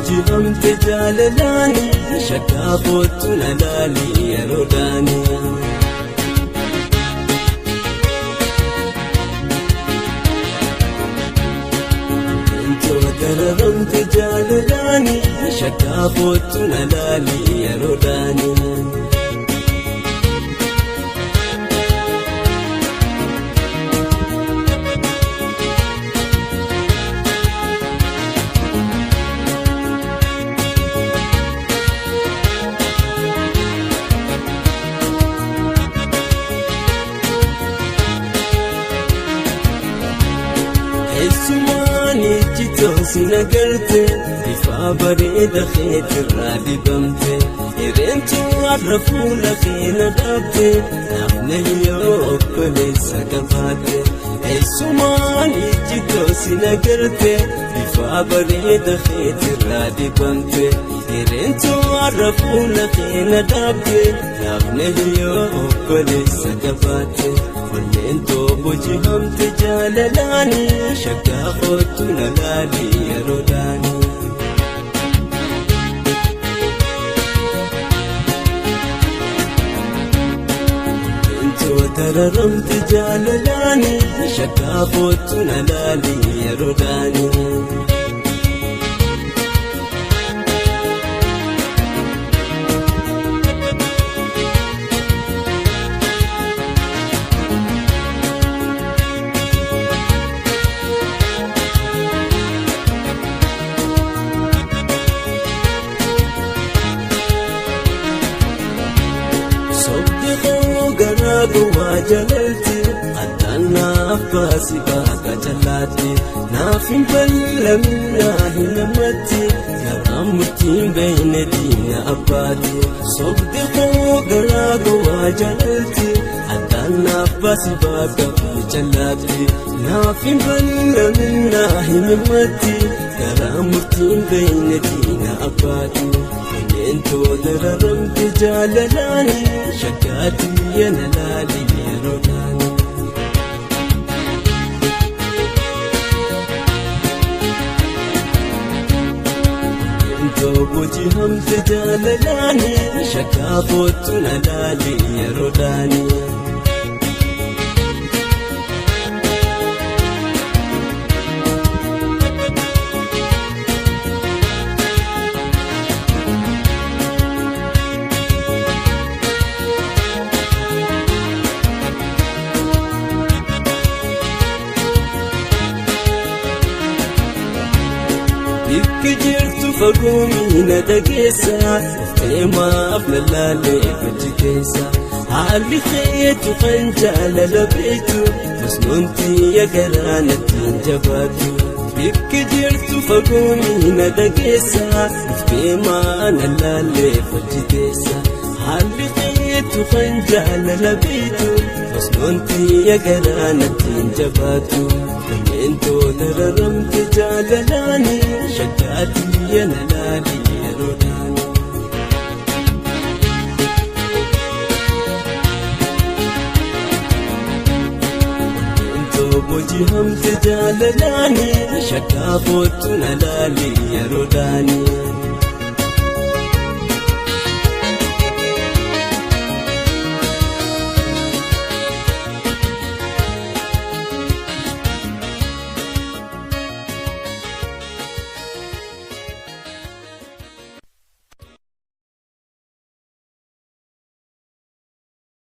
Booji'amte jaalalaani shakkaa kootu na laali yeroo daani. Dararamte jaalalaani shakkaa kootu na laali yeroo daani. Si nagarte bifa bareeda keetirraa dibamte hireentu har'a fuula keena dhaabde namni yoo obboleessa qabaatte eessumaan ijjitoo si nagarte bifa bareeda keetirraa dibamte hireentu har'a fuula keena dhaabde namni yoo obboleessa qabaatte. Onneen booji'amte jaalalaani shakkaa kootu na laali yeroo daani. Onneen dararamte jaalalaani shakkaa kootu na laali yeroo daani. Garaa jalalti addaan naaf baasi baaka jallaatti naaf hin bal'amin naa hin namatti garaan murtiin beekne diina abbaati. Sobdi koo garaa gowwaa jalalti addaan naaf baasi baaka jallaatti naaf hin bal'amin naa hin namatti garaan murtiin beekne diina abbaati. Onneen dararamte jaalalaani shakkaatii na laali yeroo daani. Onneen booji'amte jaalalaani shakkaa kootu na laali yeroo daani. Bikki jirtu fagoo miina dhageessa dhuftee maaf lallaalee hojii keessa haalli keetu kan jaalala beektu masnoontii garaa natti hin jabaatu. Bikki jirtu fagoo miina dhageessa dhuftee maa lallaalee hojii keessa haalli keetu kan jaalala beektu masnoontii garaa natti hin jabaatu. Onneen dararamte jaalalaani shakkaatii na laali yeroo daani. Onneen booji'amte jaalalaani shakkaa kootu na laali yeroo daani.